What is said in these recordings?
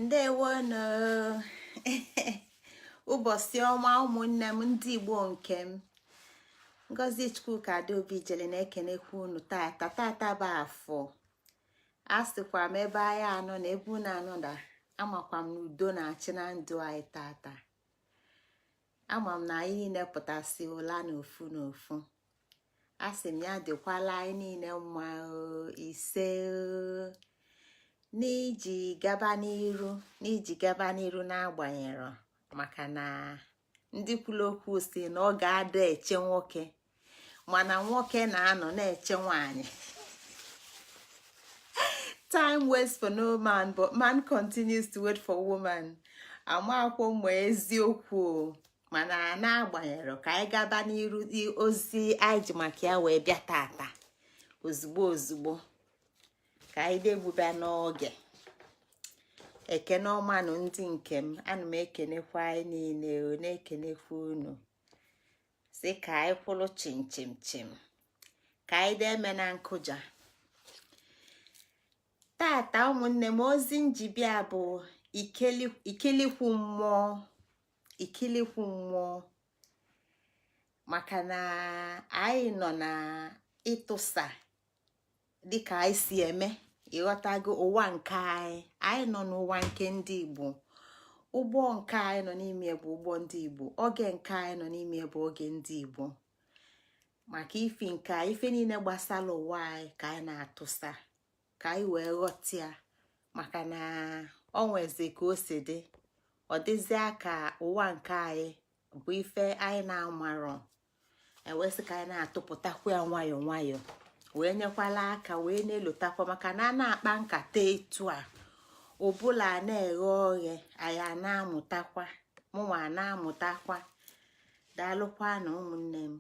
Ndewonu. Ụbọchị ọma, ụmụnne m ndị Igbo nke m. Ngozi Chukwuka Adaobi jele na-ekenekwa unu tata. Tata bụ Afọ. A sịkwa m, ebe anyị anọ na ebe unu anọ na, amakwa m na udo na-achị na ndụ anyị tata. Ama m na anyị niile pụtasị ụla n'ofu n'ofu. A sị m, ya dịkwala anyị niile mma. Ise. N'iji gaba n'iru, n'iji gaba n'iru, n'agbanyere maka na ndị kwuru okwu si na ọ ga-ada eche nwoke, mana nwoke na-anọ na-eche nwanyị. Time waits for no man, but man continues to wait for woman. Amakwọ mma eziokwu, mana na-agbanyere, ka anyị gaba n'iru ozi anyị ji maka ya wee bịa tata. Ozugbo ozugbo, ka anyị degbube n'oge. Ekene ọmanụ, ndị nke m. Ana m ekenekwa anyị niile, na-ekenekwa unu, si ka anyị kwụrụ chim chim chim, ka anyị deme na nkụja tata. Ụmụnne m, ozi njibịa bụ ikilikwu mmụọ, ikilikwu mmụọ, maka na anyị nọ na ịtụsa dịka anyị si eme. Ịghọtago? Ụwa nke anyị, anyị nọ n'ụwa nke ndị Igbo. Ụgbọ nke anyị nọ n'ime bụ ụgbọ ndị Igbo. Oge nke anyị nọ n'ime bụ oge ndị Igbo. Maka ifi nke a, ife niile gbasara ụwa anyị ka anyị na-atụsa, ka anyị wee ghọta ya, maka na ọ nwezi ka o si dị, ọ dịzịa ka ụwa nke anyị bụ ife anyị na-amarọ. Ewesị ka anyị na-atụpụtakwa ya nwayọọ nwayọọ, wee nyekwala aka, wee na-elotakwa, maka na a na-akpa nkata etu a, ụbụla na-eghe oghe, anyị a na-amụtakwa, mụnwa a na-amụtakwa. Daalụkwanụ, ụmụnne m.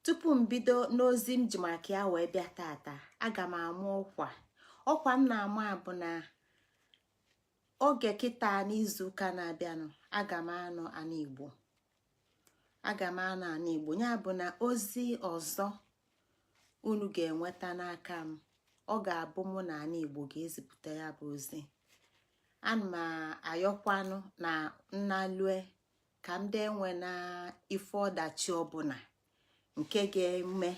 Tupu m bido n'ozi m ji maka ya wee bịa tata, aga m ama ọkwa. Ọkwa m na-ama bụ na oge kịta n'izuụka na-abịanụ, aga m anọ ana Igbo. Aga m anọ ana Igbo. Ya bụ na ozi ọzọ unu ga-enweta n'aka m, ọ ga-abụ mụ na ana Igbo ga-ezipụta ya bụ ozi. Ana m ayọkwanụ na nnalue ka m dee nwe na ife ọdachi ọbụla nke ga-eme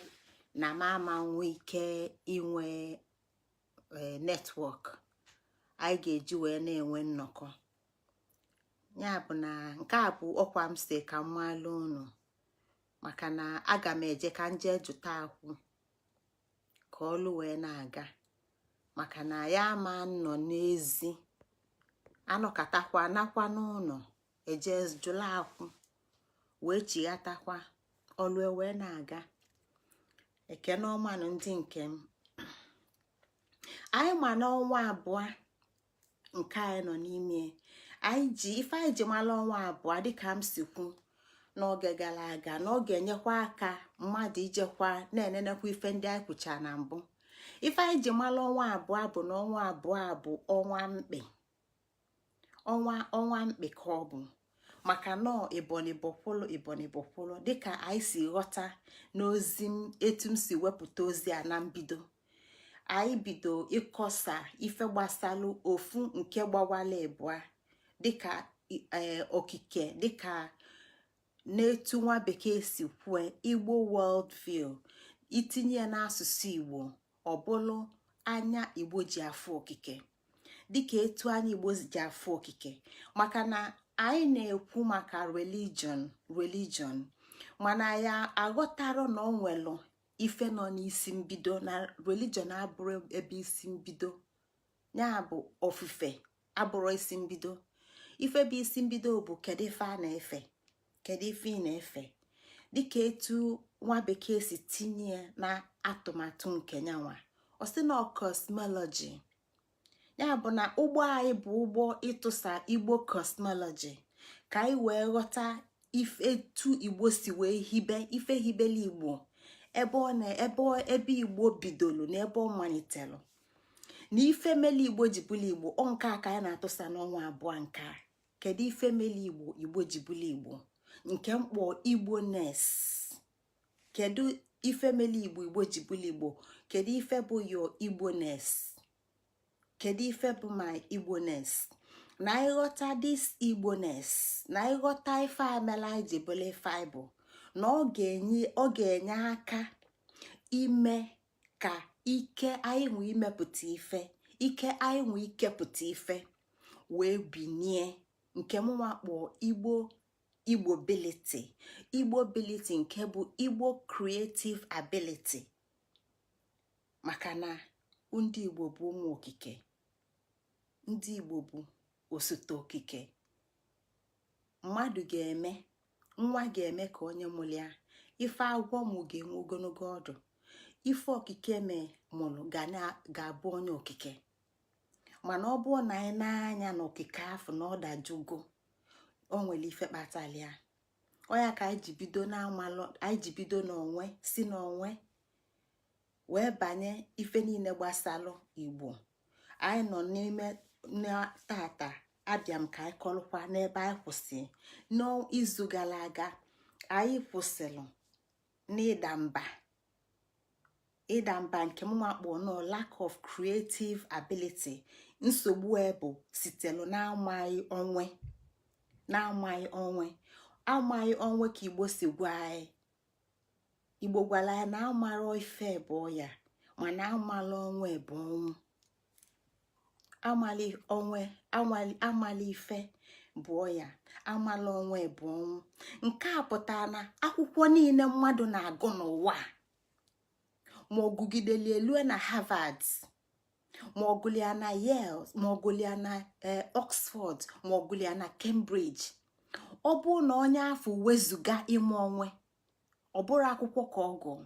na m ama nwe ike inwe network anyị ga-eji wee na-enwe nnọkọ. Ya bụ na nke a bụ ọkwa m si ka m malụ unu, maka na aga m eje ka m jee jụta akwụ ka ọlụ wee na-aga, maka na ya ama nọ n'ezi anọkatakwa nakwa n'ụlọ eje jụla akwụ wee chighatakwa, ọlụ wee na-aga. Ekene ọmanụ, ndị nke m. Anyị ma n'ọnwa abụọ nke anyị nọ n'ime, anyị ji ife anyị ji mara ọnwa abụọ, dịka m si kwu n'oge gara aga, na ọ ga-enyekwa aka mmadụ ijekwa na-enenekwa ife ndị anyị kwucha na mbụ. Ife anyị ji mara ọnwa abụọ bụ na ọnwa abụọ bụ ọnwa mkpị, ọnwa mkpị ka ọ bụ, maka nọọ ịbọnịbọkwụlụ ịbọnịbọkwụlụ, dịka anyị si ghọta n'ozi m, etu m si wepụta ozi a na mbido. Anyị bido ịkọsa ife gbasalụ ofu nke gbawala ịbụa, dịka ee okike, dịka n'etu nwa bekee si kwue, Igbo world view. Itinye ya n'asụsụ Igbo, ọ bụlụ anya Igbo ji afụ okike, dịka etu anya Igbo ji afụ okike, maka na anyị na-ekwu maka religion, religion, mana ya aghọtara na ọ nwelụ ife nọ n'isi mbido, na religion abụrụ ebe isi mbido. Ya bụ, ofufe abụrụ isi mbido. Ife bụ isi mbido bụ kedu ife a na-efe, kedu ife ị na-efe, dịka etu nwa bekee si tinye na atụmatụ nke nyanwa. Ọ sị na cosmology, ya bụ na ụgbọ anyị bụ ụgbọ ịtụsa Igbo cosmology, ka anyị wee ghọta etu Igbo si wee hibe ife, hibele Igbo, ebe ọ na ebe ebe Igbo bidolu na ebe ọ malitelu na ife mele Igbo ji bụla Igbo. Ọ nke a ka anyị na-atụsa n'ọnwa abụọ nke a. Kedu ife mele Igbo, Igbo ji bụla Igbo, nke mkpọ Igbo-ness? Kedu ife mele Igbo, Igbo ji bụla Igbo? Kedu ife bụ your Igbo-ness? Kedu ife bụ my Igboness? Na ịghọta this Igboness, na ịghọta ife amela anyị ji bụla ife anyị bụ, na ọ ga-enye aka ime ka ike anyị nwe imepụta ife, ike anyị nwe ikepụta ife wee binie, nke mụnwa kpọọ Igbo Igbobility, Igbobility, nke bụ Igbo creative ability, maka na ndị Igbo bụ ụmụ okike, ndị Igbo bụ osote okike. Mmadụ ga-eme, nwa ga-eme ka onye mụlịa ife. Agwọ mụ ga-enwe ogologo ọdụ. Ife okike mee mụrụ ga-abụ onye okike. Mana ọ bụrụ na anyị na-anya na okike afọ na ọ dajugo, o nwere ife kpatalịa ọya ka anyị ji bido na-amalụ, anyị ji bido n'onwe, si n'onwe wee banye ife niile gbasalụ Igbo anyị nọ n'ime tata. Abịa m ka anyị kọlụkwa n'ebe anyị kwụsị n'izu gara aga. Anyị kwụsịrị n'ịda mba, ịda mba nke m wakpo no lack of creative ability. Nsogbu bụ sitelu na-amaghị onwe, na-amaghị onwe, amaghị onwe. Ka Igbo si gwa anyị, Igbo gwara anyị na amara ife bụ ya, mana amala onwe bụ ọnwụ. Amali onwe, amali ife bụ ya, amala onwe bụ ọnwụ. Nke a pụtara na akwụkwọ niile mmadụ na-agụ n'ụwa, ma ọgụgideli elue na Harvard, ma ọgụlia na Yale, ma ọgụlia na Oxford, ma ọgụlia na Cambridge, ọ bụrụ na onye afọ wezuga ime onwe, ọ bụrụ akwụkwọ ka ọ gụọ.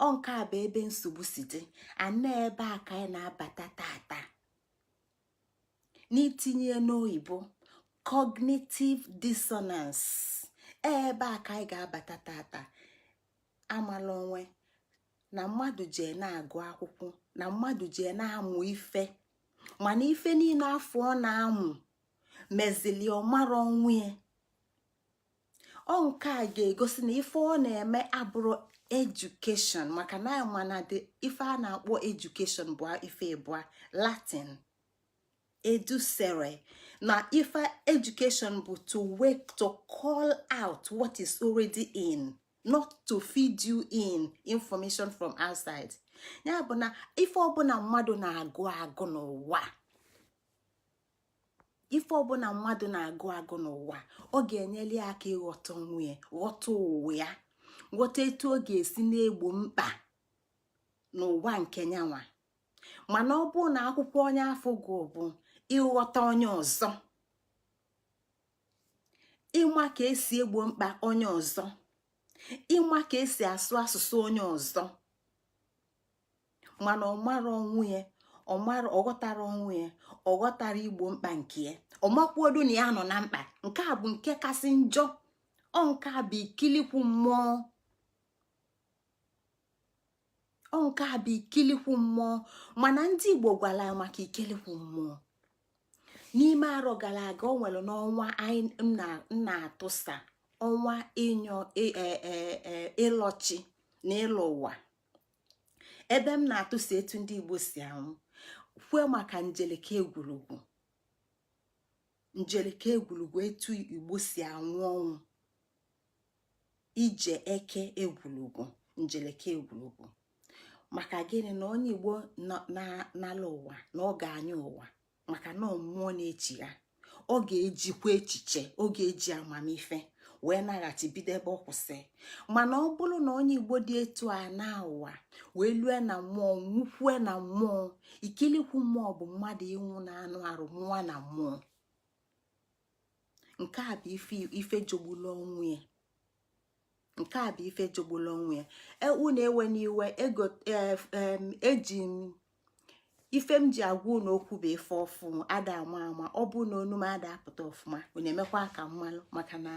Ọ nke a bụ ebe nsogbu si dị. Ana ebe a ka anyị na-abata tata n'itinye n'oyibo cognitive dissonance. Ebe a ka anyị ga-abata tata. Amala onwe na mmadụ jee na-agụ akwụkwọ, na mmadụ jee na-amụ ife, mana ife niile afọ ọ na-amụ mezili ọmara onwe ya. Ọ nke a ga-egosi na ife ọ na-eme abụrụ education, maka na mana ife a na-akpọ education bụ ife ịbụa Latin educere, na ife education bụ to wake, to call out what is already in, not to feed you in information from outside. Ya bụ na ife ọbụla mmadụ na-agụ agụ n'ụwa, ife ọbụla mmadụ na-agụ agụ n'ụwa, ọ ga-enyere ya aka ịghọta onwe ya, ghọta ụwa ya, ghọta etu ọ ga-esi na-egbo mkpa n'ụwa nke nyanwa. Mana ọ bụrụ na akwụkwọ onye afọ gụ bụ ịghọta onye ọzọ, ịma ka esi egbo mkpa onye ọzọ, ịma ka esi asụ asụsụ onye ọzọ, mana ọ mara onwe ya, ọ ghọtara onwe ya, ọ ghọtara igbo mkpa nke ya, ọ makwuodu na ya nọ na mkpa. Nke a bụ nke kasị njọ. Ọ nke a bụ ikilikwu mmụọ. Ọ nke a bụ ikilikwu mmụọ. Mana ndị Igbo gwara ya maka ikilikwu mmụọ n'ime arọ gara aga. O nwere n'ọnwa anyị na-atụsa ọnwa ịnyọ ịlọchi na ịlọ ụwa, ebe m na-atụsa etu ndị Igbo si anwụ, kwue maka njeleke egwurugwu, njeleke egwurugwu, etu Igbo si anwụ ọnwụ, ije eke egwurugwu, njeleke egwurugwu. Maka gịnị? Na onye Igbo n'ala ụwa na ọ ga-anya ụwa, maka na mmụọ na-echi ya, ọ ga-ejikwa echiche, ọ ga-eji amamife wee naghachi bido ebe ọ kwụsị. Mana ọ bụrụ na onye Igbo dị etu a na ụwa wee lue na mmụọ, nwukwue na mmụọ, ikilikwu mmụọ bụ mmadụ ịnwụ na anụ arụ, mmụọ na mmụọ. Nke a bụ ife jogbulu onwe ya. Nke a bụ ife jogbulu onwe ya. Unu ewe n'iwe, ego eji m ife m ji agwa unu okwu bụ ife ọfụ ada ama ama. Ọ bụ na onu m ada apụta ọfụma, unu emekwa ka mmalụ, maka na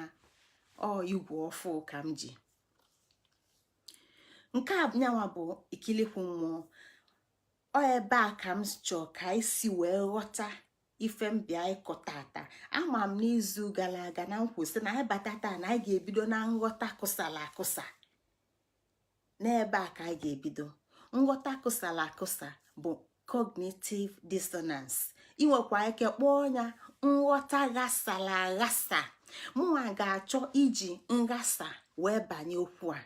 ọ igwe ọfụ ka m ji. Nke a nyanwa bụ ikilikwu mmụọ. Ọ ebe a ka m chọọ ka anyị si wee ghọta ife m bịa ịkọ tata. Ama m n'izu gara aga na nkwụsị na anyị bata taa na anyị ga-ebido na nghọta kụsara akụsa. N'ebe a ka anyị ga-ebido nghọta kụsara akụsa bụ Cognitive dissonance, ị nwekwa ike kpọọ ya nghọta ghasara aghasa. Mụnwa ga-achọ iji nghasa wee banye okwu a.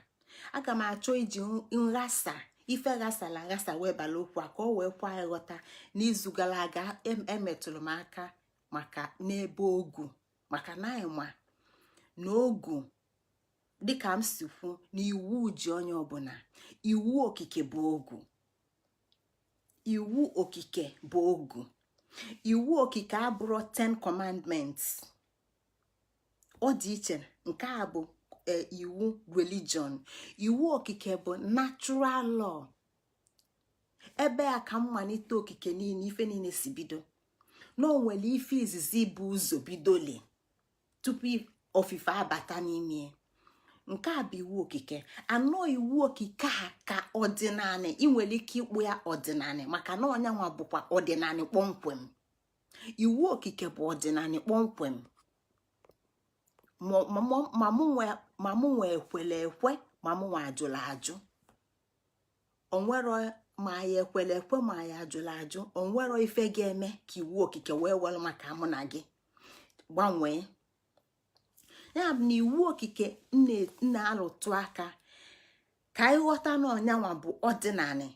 Aga m achọ iji nghasa, ife ghasara aghasa, wee bala okwu a ka ọ wee kwa ịghọta. N'izu gara aga, emetụrụ m aka maka n'ebe ogu, maka na anyị ma na ogu, dịka m si kwu, na iwu ji onye ọbụla. Iwu okike bụ ogu. Iwu okike bụ ogu. Iwu okike abụrụ 10 Commandments. Ọ dị iche. Nke a bụ iwu religion. Iwu okike bụ natural law. Ebe a ka mmalite okike niile, ife niile si bido, na o nwere ife izizi bụ ụzọ bidoli tupu ofufe abata n'ime. Nke a bụ iwu okike anọ. Iwu okike a ka ọdịnanị. Ị nwere ike ịkpụ ya ọdịnanị, maka na ọnyanwa bụkwa ọdịnanị kpọmkwem. Iwu okike bụ ọdịnanị kpọmkwem. Ma mụ nwee ekwele ekwe, ma mụ nwe ajụla ajụ, onwero. Ma ya ekwele ekwe, ma ya ajụla ajụ, onwero ife ga-eme ka iwu okike wee were maka mụ na gị gbanwee. Ya bụ na iwu okike na-alụtụ aka ka anyị ghọta na ọnyanwa bụ ọdịnanị,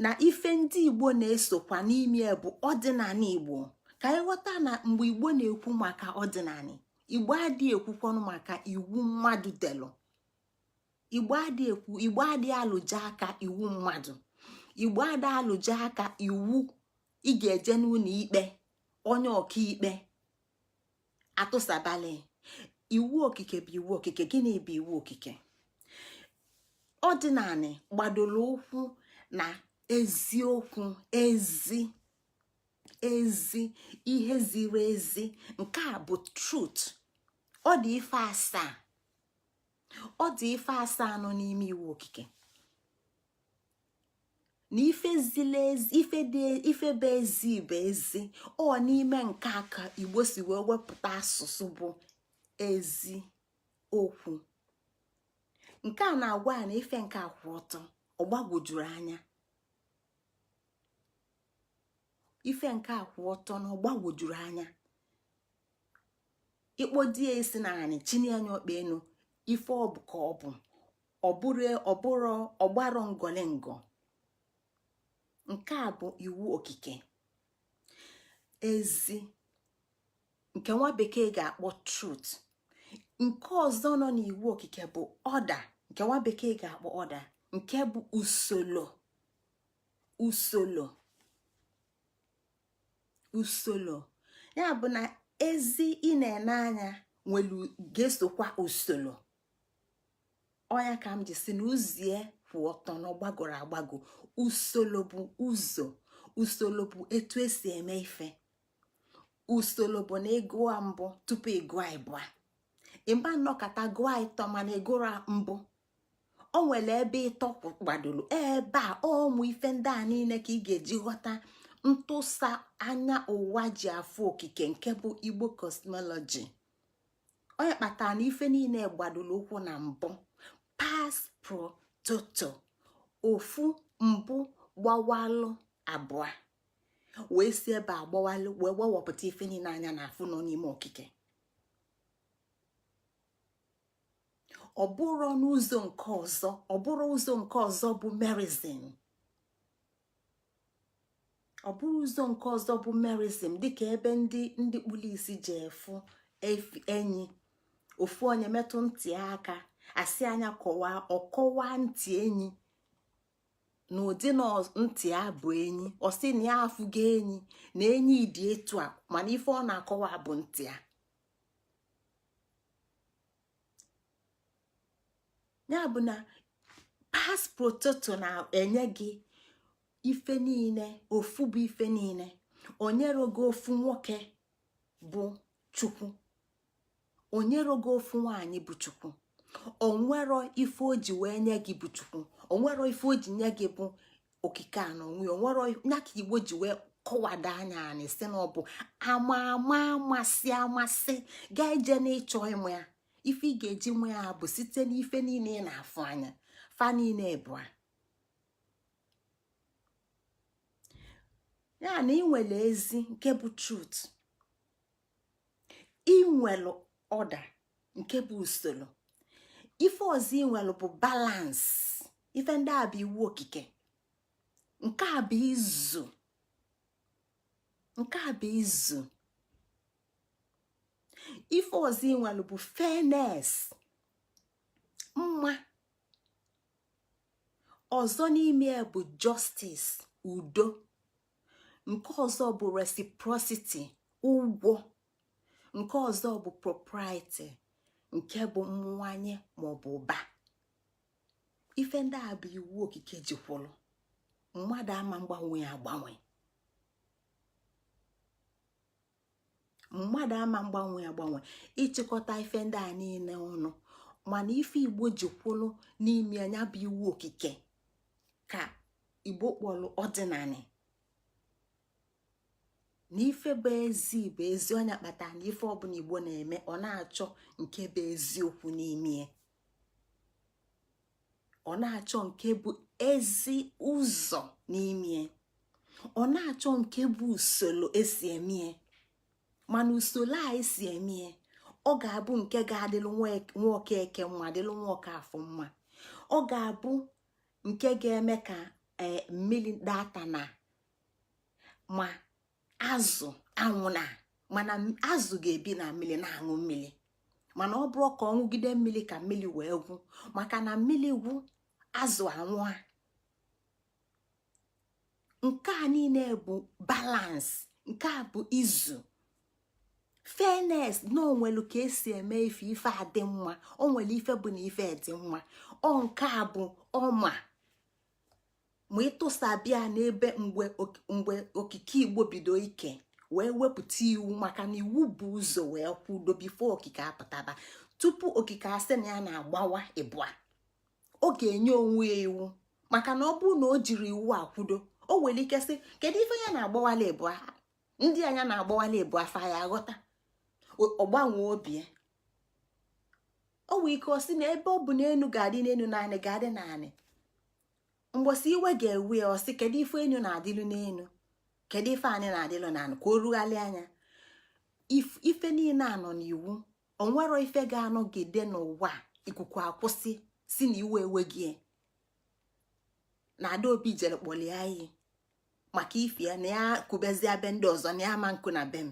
na ife ndị Igbo na-esokwa n'ime bụ ọdịnala Igbo. Ka anyị ghọta na mgbe Igbo na-ekwu maka ọdịnala, Igbo adịghị ekwukwanụ maka iwu mmadụ delụ. Igbo adịghị ekwu, Igbo adịghị alụje aka iwu mmadụ. Igbo adịghị alụje aka iwu ị ga-eje n'ụlọ ikpe, onye ọkaikpe atụsabali. Iwu okike bụ iwu okike. Gịnị bụ iwu okike? Ọdịnala gbadoro ụkwụ na eziokwu, ezi ezi, ihe ziri ezi. Nke a bụ truth. Ọ dị ife asaa, ọ dị ife asaa nọ n'ime iwu okike. Na ife ziri ezi, ife dị, ife bụ ezi bụ ezi. Ọ n'ime nke a ka Igbo si wee wepụta asụsụ bụ ezi okwu. Nke a na-agwa ya na ife nke a kwụ ọtọ, ọ gbagwojuru anya. Ife nke a kwụ ọtọ na ọ gbagwojuru anya. Ịkpọdi ya isi na anị, chinye anya ọkpa enu, ife ọ bụ ka ọ bụ. Ọ bụrụ ọbụrụ ọgbarọ ngọlịngọ. Nke a bụ iwu okike, ezi, nke nwa bekee ga-akpọ truth. Nke ọzọ nọ n'iwu okike bụ order, nke nwa bekee ga-akpọ order, nke bụ usoro, usoro, usoro. Ya bụ na ezi ị na-ene anya nwere ga-esokwa usoro. Ọya ka m ji si na uzie kwụ ọtọ na ọgbagọrọ agbago. Usoro bụ ụzọ. Usoro bụ etu esi eme ife. Usoro bụ na ịgụa mbụ tupu ịgụa ịbụa. Ịma nnọkọta gụọ ịtọ mana ịgụra mbụ. O nwere ebe ịtọ gbadoro ebe a. Ụmụ ife ndị a niile ka ị ga-eji ghọta ntụsa anya ụwa ji afụ okike, nke bụ Igbo cosmology. Onye kpatara na ife niile gbadoro ụkwụ na mbụ, pars pro toto, ofu mbụ gbawalụ abụọ, wee si ebe a gbawalụ wee gbawapụta ife niile anya na afụ nọ n'ime okike. Ọ bụrụ n'ụzọ nke ọzọ, ọ bụrụ ụzọ nke ọzọ bụ merism. Ọ bụrụ ụzọ nke ọzọ bụ merism, dịka ebe ndị kpụrụ isi ji efu enyi, ofu onye metụ ntị aka, asị anya kọwaa, ọkọwaa ntị enyi na ụdị na ntị a bụ enyi. Ọ sị na ya afụgo enyi, na enyi dị etu a, mana ife ọ na-akọwa bụ ntị a. Ya bụ na pars pro toto na-enye gị ife niile ofu bụ ife niile. Onyero gị ofu nwoke bụ Chukwu, onyero gị ofu nwaanyị bụ Chukwu. Onwero ife o ji wee nye gị bụ Chukwu. Onwero ife o ji nye gị bụ okike a na onwe. Onwero ya ka Igbo ji wee kọwado anya anyị si na ọ bụ ama ama, amasị amasị. Gaa ije n'ịchọ ịmụ ya. Ife ị ga-eji nwe ya bụ site n'ife niile ị na-afụ anya, fa niile bụ. Ya na ị nwere ezi, nke bụ truth, ị nwere order, nke bụ usoro. Ife ọzọ ị nwere bụ balance. Ife ndị a bụ iwu okike. Nke a bụ izu, nke a bụ izu. Ife ọzọ ị nwere bụ fairness, mma. Ọzọ n'ime ya bụ justice, udo. Nke ọzọ bụ reciprocity, ụgwọ. Nke ọzọ bụ propriety, nke bụ mmụanye maọbụ ụba. Ife ndị a bụ iwu okike jikwụrụ. Mmadụ ama mgbanwe agbanwe, mmadụ ama mgbanwe agbanwe ịchịkọta ife ndị a niile ọnụ. Mana ife Igbo ji kwụlụ n'ime anya bụ iwu okike ka Igbo kpọrọ ọdịnanị. Na ife bụ ezi bụ ezi. Ọnya kpatara na ife ọbụla Igbo na-eme, ọ na-achọ nke bụ eziokwu n'ime, ọ na-achọ nke bụ ezi ụzọ n'ime, ọ na-achọ nke bụ usoro esi eme. Mana usoro a esi eme, ọ ga-abụ nke ga-adịlụ nwa Okeke mma, dịlụ nwa Okafọ mma. Ọ ga-abụ nke ga-eme ka ee mmiri data na ma azụ anwụ na, mana azụ ga-ebi na mmiri na-aṅụ mmiri. Mana ọ bụrụ ka ọ ṅụgide mmiri ka mmiri wee gwụ, maka na mmiri gwụ, azụ anwụa. Nke a niile bụ balance. Nke a bụ izu, fairness, na onwelu ka esi eme ife, ife adị mma. O nwere ife bụ na ife dị mma. Ọ nke a bụ ọma ma ịtụsabịa n'ebe mgbe mgbe okike Igbo bido ike wee wepụta iwu, maka na iwu bụ ụzọ wee kwudo before okike apụtaba. Tupu okike asị na ya na-agbawa ịbụa, ọ ga-enye onwe ya iwu, maka na ọ bụrụ na o jiri iwu akwudo, o nwere ike sị, kedu ife ya na-agbawala ịbụa? Ndị anya na-agbawala ịbụa fa ya aghọta, ọgbanwe obi ya. O nwee ike ọ sị na ebe ọ bụ na enu ga-adị n'enu, naanị ga-adị naanị. Mgbọsị iwe ga-ewe ya, ọsị, kedu ife enu na-adịlụ n'enu? Kedu ife anyị na-adịlụ naanị? Ka o rughalị anya. Ife niile anọ n'iwu. Onwero ife ga-anọgide n'ụwa ikuku akwụsị si na iwe eweghị na Adaobi jere kpọlie anyị maka ife ya na ya kwubezie be ndị ọzọ na ya ma nkụ na be m.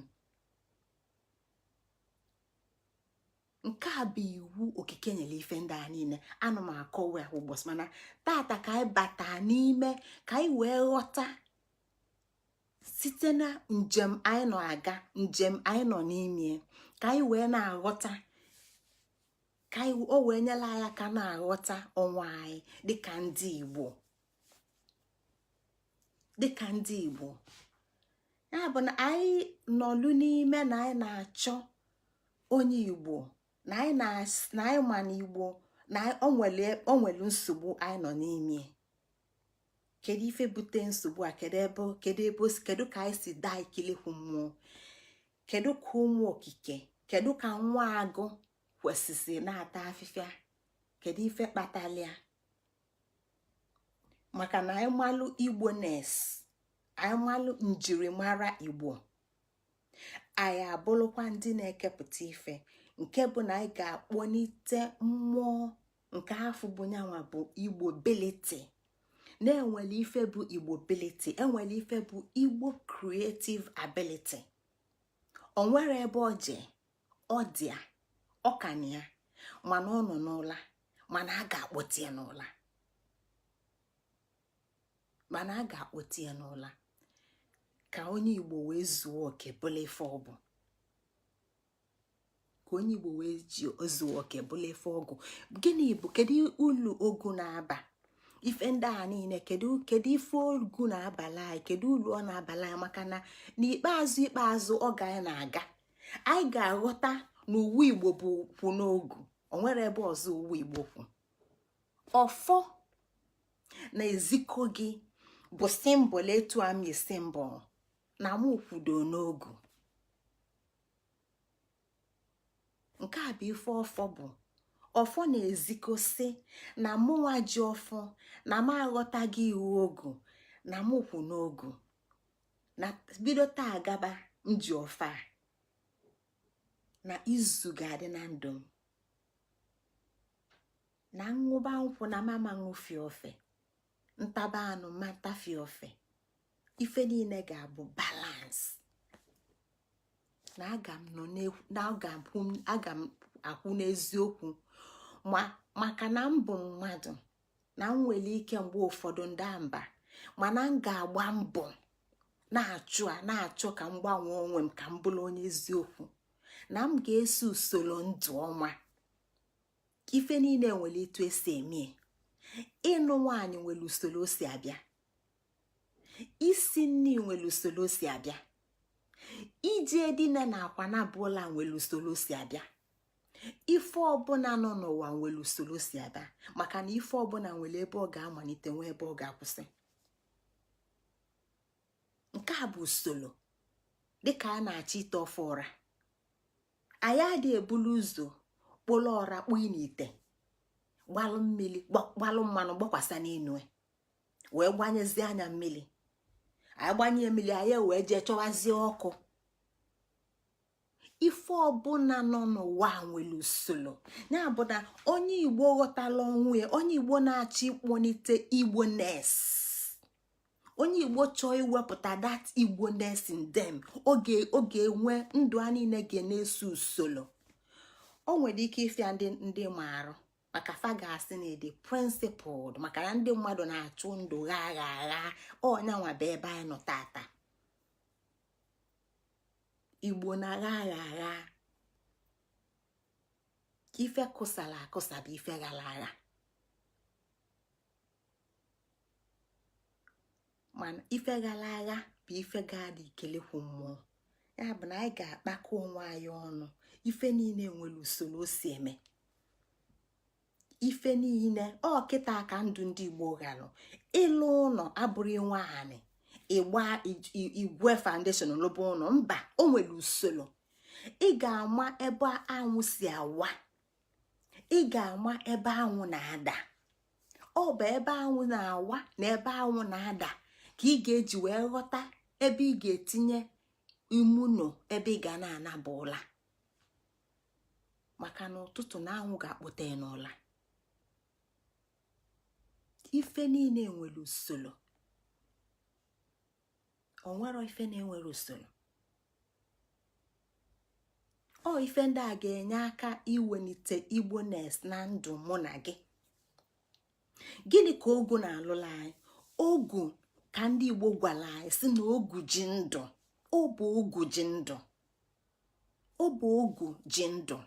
Nke a bụ iwu okike nyere ife ndị a niile. Anụ m akọwa ya ụbọchị, mana tata ka anyị bata n'ime ka anyị wee ghọta site na njem anyị nọ aga, njem anyị nọ n'ime, ka anyị wee na-aghọta, ka o wee nyere anyị aka na-aghọta onwe anyị dịka ndị Igbo, dịka ndị Igbo. Ya bụ na anyị nọlụ n'ime na anyị na-achọ onye Igbo, na anyị ma na Igbo na o nwere nsogbu anyị nọ n'ime. Kedu ife bute nsogbu a? Kedu ebe, kedu ebe o si? Kedu ka anyị si daa ikilekwu mmụọ? Kedu ka ụmụ okike, kedu ka nwa agụ kwesịsị na-ata afịfịa? Kedu ife kpatalịa? Maka na anyị malụ Igbo-ness, anyị malụ njirimara Igbo, anyị abụrụkwa ndị na-ekepụta ife, nke bụ na anyị ga-akpọnite mmụọ nke afọ bụ nyanwa bụ Igbo ability. Na-enwere ife bụ Igbo ability, enwere ife bụ Igbo creative ability. O nwere ebe ọ je, ọ dị ya, ọ ka na ya, mana ọ nọ n'ụla, mana a ga-akpọte ya n'ụla, mana a ga-akpọte ya n'ụla ka onye Igbo wee zuo oke bụla ife ọ bụ, ka onye Igbo wee ji zuo oke bụla ife ọgụ. Gịnị bụ, kedu ulu ogu na-aba ife ndị a niile? Kedu ife ogu na-abala anyị? Kedu ulu ọ na-abala anyị? Maka na n'ikpeazụ ikpeazụ, ọ ga anyị na-aga, anyị ga-aghọta na uwe Igbo bụ kwụ n'ogu. O nwere ebe ọzọ uwe Igbo kwụ. Ọfọ na-ezikọ gị bụ symbol, etu ami symbol na mụ kwudo n'ogu. Nke a bụ ife ọfọ bụ. Ọfọ na-ezikosi na mụnwa ji ọfọ na m aghọtaghị iwu ogu, na mụ kwụ n'ogu, Na bido taa gaba, m ji ọfọ a na izu ga-adị na ndụ m, na ṅụba nkwụ na mama ṅụfie ofe, ntaba anụ ma ntafie ofe, ife niile ga-abụ balance, na aga m nọ na aga m akwụ n'eziokwu, ma maka na m bụ mmadụ na m nwere ike mgbe ụfọdụ nda mba, mana m ga-agba mbọ na-achụ a na-achọ ka m gbanwee onwe m ka m bụrụ onye eziokwu, na m ga-eso usoro ndụ ọma. Ife niile nwere etu esi eme. Ịnụ nwaanyị nwere usoro o si abịa, isi nri nwere usoro o si abịa, iji edina na akwa na abụọla nwere usoro o si abịa. Ife ọbụla nọ n'ụwa nwere usoro o si abịa, maka na ife ọbụla nwere ebe ọ ga-amalite, nwee ebe ọ ga-akwụsị. Nke a bụ usoro. Dịka a na-achọ ite ofe ụra, anyị adị ebulu ụzọ kpụrụ ọra kpụị n'ite, gbalụ mmiri, gbalụ mmanụ, gbakwasa n'enu, wee gbanyezie anya mmiri. Anyị gbanye mmiri, anyị wee jee chọwazie ọkụ. Ife ọbụla nọ n'ụwa nwere usoro. Ya bụ na onye Igbo ghọtala onwe ya, onye Igbo na-achọ ịkpọlite Igboness, onye Igbo chọọ iwepụta that Igboness in them, oge oge enwe ndụ a niile ga na-eso usoro. O nwere ike ịfịa ndị marụ, maka fa ga-asị na ịdị principled, maka na ndị mmadụ na-achụ ndụ gha agha agha. Ọnyanwa bụ ebe anyị nọ tata. Igbo na-agha agha agha. Ife kụsara akụsa bụ ife ghara agha, mana ife ghara agha bụ ife ga-adị ikelekwu mmụọ. Ya bụ na anyị ga-akpakọ onwe anyị ọnụ. Ife niile nwere usoro o si eme. Ife niile ọ kịta ka ndụ ndị Igbo ghalụ. Ịlụ ụlọ abụrụ inwe anị ịgba igwe foundation lụba ụlọ. Mba, o nwere usoro. Ị ga-ama ebe anwụ si awa, ị ga-ama ebe anwụ na-ada. Ọ bụ ebe anwụ na-awa na ebe anwụ na-ada ka ị ga-eji wee ghọta ebe ị ga-etinye imuno, ebe ị ga na-anaba ụla, maka na ụtụtụ na anwụ ga-akpụta ya n'ụla. Ife niile nwere usoro. O nwero ife na-enwere usoro. Ọ ife ndị a ga-enye aka iwelite Igboness na ndụ mụ na gị. Gịnị ka ogu na-alụla anyị? Ogu ka ndị Igbo gwara anyị si na ogu ji ndụ. Ọ bụ ogu ji ndụ, ọ bụ ogu ji ndụ.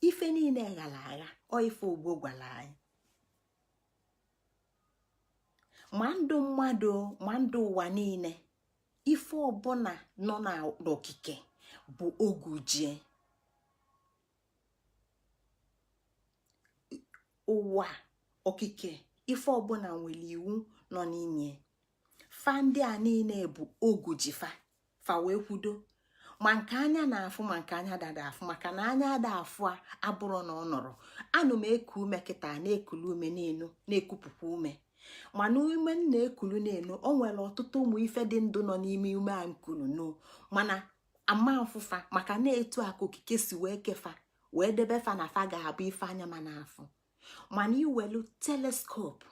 Ife niile ghara agha. Ọ ife Igbo gwara anyị, ma ndụ mmadụ ma ndụ ụwa niile, ife ọbụla nọ n'okike bụ ogu jie ụwa. Okike ife ọbụla nwere iwu nọ n'ime fa. Ndị a niile bụ ogu ji fa, fa wee kwudo, ma nke anya na-afụ ma nke anya dada afụ, maka na anya ada afụ a abụrụ na ọ nọrọ. Anụ m eku ume kịta, na-ekulu ume n'elu, na-ekupụkwa ume, mana ume m na-ekulu n'elu, o nwere ọtụtụ ụmụ ife dị ndụ nọ n'ime ume a nkulu no, mana ama mfụfa, maka na etu a ka okike si wee kefa, wee debe fa na fa ga-abụ ife anya ma na-afụ. Mana iwelu telescope,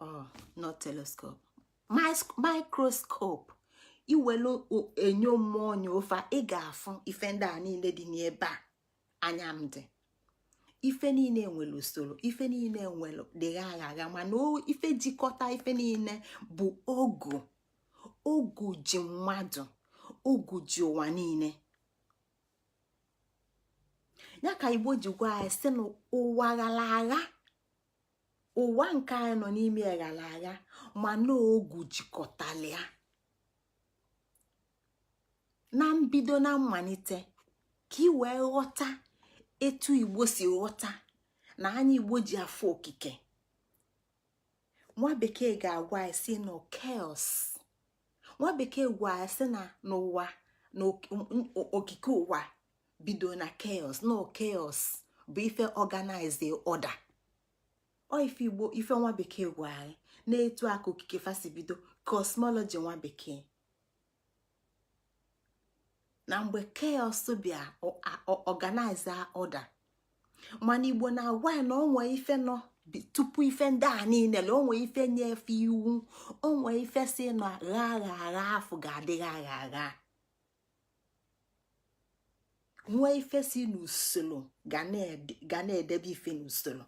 oh, not telescope, microscope, iwelu enyo mmụọ nyofa, ị ga-afụ ife ndị a niile dị n'ebe a anya m dị. Ife niile nwere usoro, ife niile nwere dịgha agha agha, mana ife jikọta ife niile bụ ogu. Ogu ji mmadụ, ogu ji ụwa niile. Ya ka Igbo ji gwa anyị sị na ụwa ghara agha, ụwa nke anyị nọ n'ime ghara agha, mana ogu jikọtala ya na mbido na mmalite. Ka ị wee ghọta etu Igbo si ghọta na anya Igbo ji afụ okike, nwa bekee ga-agwa anyị sị na chaos. Nwa bekee gwa anyị sị na n'ụwa na okike ụwa bido na chaos, na chaos bụ ife organize order. Ọ ife Igbo, ife nwa bekee gwa anyị na-etu aka okike fasi bido, cosmology nwa bekee. Na mgbe chaos bịa, organize order. Mana Igbo na-agwa ya na onwe ife nọ tupu ife ndị a niile, na onwe ife nyefe iwu, onwe ife si na gha agha agha afọ ga-adị gha agha agha, nwee ife si n'usoro ga na-edebe ife n'usoro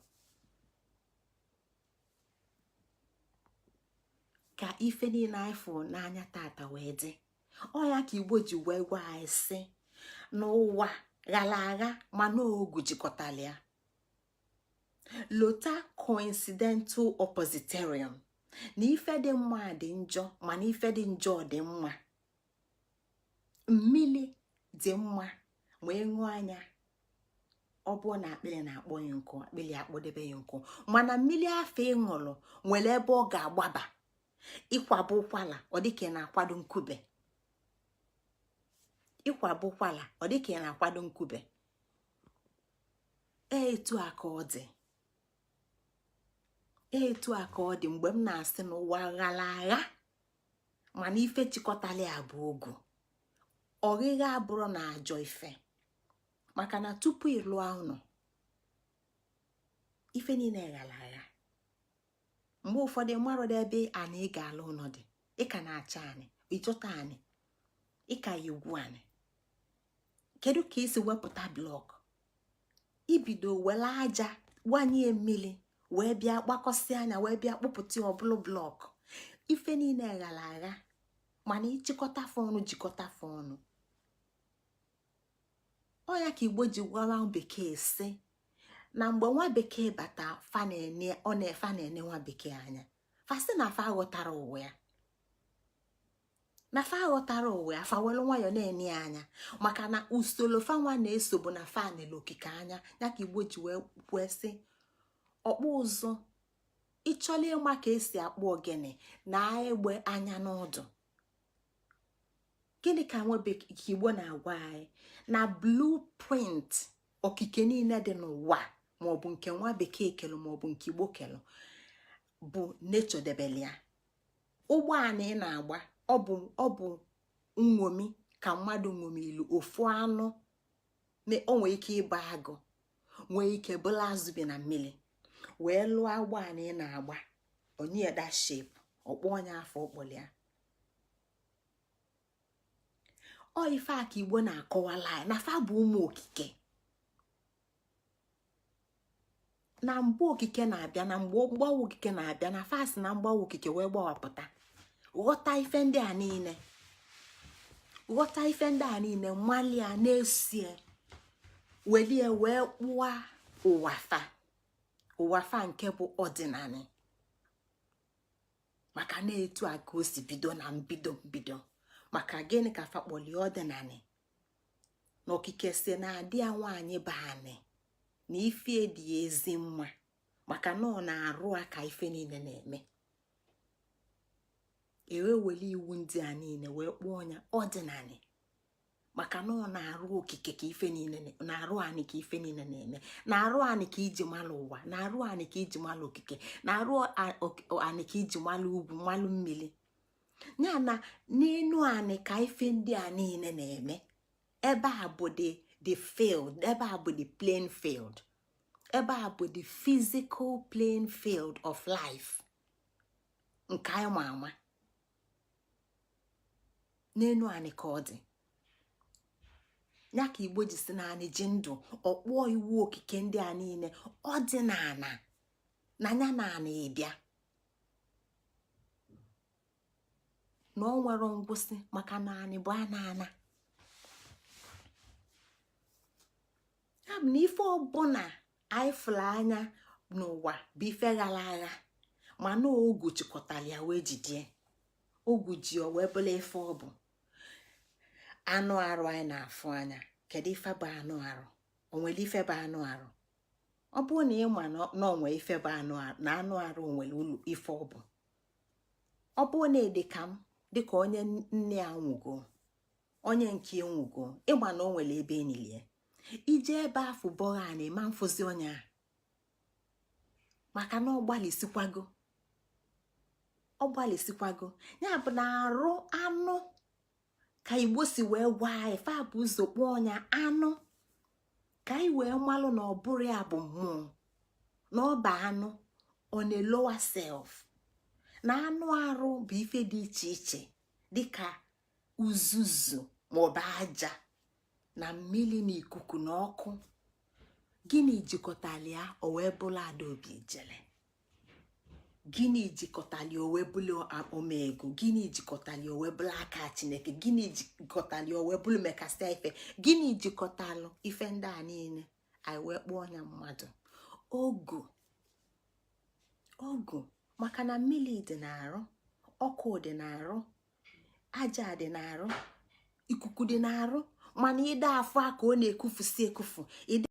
ka ife niile anyị fụ n'anya tata wee dị. Ọ ya ka Igbo ji wee gwa anyị sị n'ụwa ghara agha, mana ogu jikọtara ya. Lota coincidental oppositorium, na ife dị mma dị njọ, mana ife dị njọ dị mma. Mmili dị mma ma ị anya, ọ bụrụ na akpịrị na-akpọ ya nkụ, akpịrị akpọdebe ya nkụ, mana mmili afọ ị ṅụrụ nwere ebe ọ ga-agbaba. Ịkwaba ụkwala, ọ dịka ị na-akwado nkube. Ịkwaba ụkwala, ọ dịka ị na-akwado nkube. Etu a ka ọ dị, etu a ka ọ dị mgbe m na-asị n'ụwa ghara agha, mana ife chịkọtala ya bụ ogu. Ọghịgha abụrụ na ajọ ife, maka na tupu ị lụọ ụlọ, ife niile ghara agha. Mgbe ụfọdụ marọdụ ebe anị ị ga-alụ ụlọ dị, ị ka na-achọ anị, ịchọta anị, ị ka ya egwu anị. Kedu ka isi wepụta block? Ibido were aja gbanye mmiri wee bịa gbakọsị anya wee bịa kpụpụta ọbụlụ block. Ife niile ghara agha, mana ịchịkọta afọ ọnụ, jikọta afọ ọnụ. Ọ ya ka Igbo ji gwa bekee sị na mgbe nwa bekee bata, fa na-ene nwa bekee anya, fa sị na fa aghọtara ụwa ya, na fa aghọtara ụwa ya. Fa welu nwayọ na-ene ya anya, maka na usoro fa nwa na-eso bụ na fa nele okike anya. Ya ka Igbo ji wee kwuo sị, ọkpụ ụzụ, ịchọla ịma ka esi akpụ ogene na egbe anya n'ọdụ. Gịnị ka nwa Igbo na-agwa anyị? Na blueprint okike niile dị n'ụwa, maọbụ nke nwa bekee kelu maọbụ nke Igbo kelu, bụ nature debere ya. Ụgbọala ị na-agba, ọ bụ nṅomi ka mmadụ ṅomilu ofu anụ. O nwee ike ịba agụ, nwee ike bụla azụ bi na mmiri, wee lụọ ụgbọala ị na-agba, onye that shape, ọkpọ onye afọ ọkpọli ya. Ọ ife a ka Igbo na-akọwala anyị na fa bụ ụmụ okike. Na mgbe okike na-abịa, na mgbe mgbanwe okike na-abịa, na fa si na mgbanwe okike wee gbawapụta, ghọta ife ndị a niile, ghọta ife ndị a niile, malia na-esie welie wee kpụa ụwa fa, ụwa fa nke bụ ọdịnala. Maka na etu a ka o si bido na mbido mbido. Maka gịnị ka fa kpọlie ọdịnala? Na okike si na adị ya nwaanyị bụ anị na ife dị ezi mma, maka na ọ na-arụ aka ife niile na-eme. Ewe wele iwu ndị a niile wee kpụọ ya ọdịnala, maka na ọ na-arụ okike ka ife niile na-arụ, anị ka ife niile na-eme, na-arụ anị ka iji malụ ụwa, na-arụ anị ka iji malụ okike, na-arụ anị ka iji malụ ugwu, malụ mmiri. Ya na n'enu anị ka ife ndị a niile na-eme. Ebe a bụ the field, ebe a bụ the playing field, ebe a bụ the physical playing field of life nke anyị ma ama. N'enu anị ka ọ dị. Ya ka Igbo ji si na anị ji ndụ, ọkpụọ iwu okike ndị a niile ọdịnala na ya na anị bịa na ọ nwere ngwụsị, maka na anị bụ ana ana. Ya bụ na ife ọbụla anyị fụrụ anya n'ụwa bụ ife ghara agha, mana ogu chịkọtara ya wee jidie ogu ji o wee bụla ife ọ bụ. Anụ arụ anyị na-afụ anya, kedu ife bụ anụ arụ? O nwere ife bụ anụ arụ? Ọ bụrụ na ị ma na onwe ife bụ anụ arụ, na anụ arụ nwere ụlọ ife ọ bụ, ọ bụrụ na ị ka m, dịka onye nne ya nwụgo, onye nke nwụgo, ịma na o nwere ebe enilie ije ebe afụ bọghọ a na-eme mfụzi onye a. Maka na ọ gbalịsikwago, ọ gbalịsikwago. Ya bụ na arụ anụ ka Igbo si wee gwa anyị, fa bụ ụzọ kpọọ ọnya anụ, ka anyị wee malụ na ọ bụrụ ya bụ mmụọ, na ọ bụ anụ on a lower self, na anụ arụ bụ ife dị iche iche, dịka uzuzu maọbụ aja na mmiri na ikuku na ọkụ. Gịnị jikọtara ya o wee bụrụ Adaobi Ijele? Gịnị jikọtara ya o wee bụrụ Omego? Gịnị jikọtara ya o wee bụrụ aka Chineke? Gịnị jikọtara ya o wee bụrụ mekasịa ife? Gịnị jikọtalụ ife ndị a niile anyị wee kpọọ ya mmadụ? Ogu ogu, maka na mmiri dị n'arụ, ọkụ dị n'arụ, aja dị n'arụ, ikuku dị n'arụ, mana ịda afọ a ka ọ na-ekufusi ekufu. Ịda